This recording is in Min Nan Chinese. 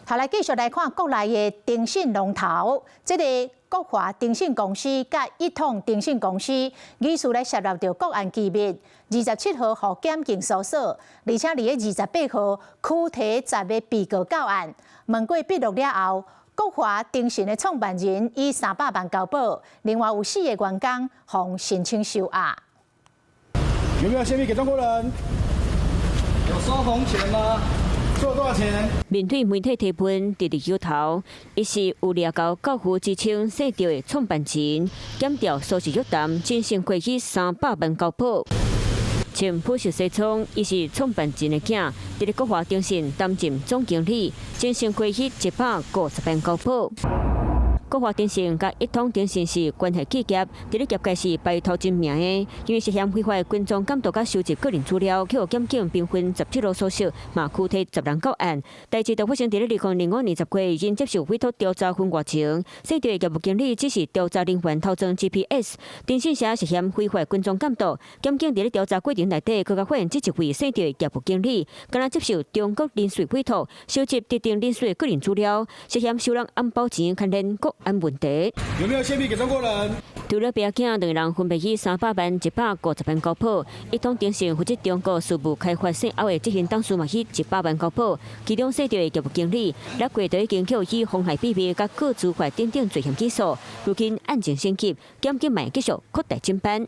好，來繼續來看國內的電信龍頭，這個國華電信公司佮一通電信公司，疑似來涉入著國安機密。27號予檢警搜索，而且佇咧28號拘提10個被告到案。問過筆錄了後，國華電信的創辦人以300萬交保，另外有四個員工予申請收押。有沒有洩密給中國人？有收紅錢嗎？收多少錢？面對媒體提問，直直搖頭。伊是有掠猴教父之稱世兆的創辦人，檢調訴示約談，真心過去300萬交保。穿普式西裝，伊是創辦人的囝，佇咧國華電信擔任總經理，真心過去150萬交保。國華電信佮一通電信是關係企業，佇咧業界是排頭一名的，因為涉嫌非法跟蹤監督佮收集個人資料，去予檢警兵分十七路搜索，嘛拘提10人到案。代誌就發生佇咧2005年10月，已經接受委託調查婚外情，世兆的業務經理只是調查人員偷裝 GPS，電信社涉嫌非法跟蹤監督，檢警佇咧調查過程內底，閣較發現這一位世兆的業務經理，敢若接受中國人士委託，收集特定人士的個人資料，涉嫌收人紅包錢，牽連國安問題。有沒有洩密給中國人？除了爸囝兩個人分別以300萬、150萬交保，一通電信負責中國事務開發稅後的執行董事嘛以100萬交保，其中世兆的業務經理，六月就已經予以妨害秘密佮個資法等等罪嫌起訴，如今案情升級，檢警嘛繼續擴大偵辦。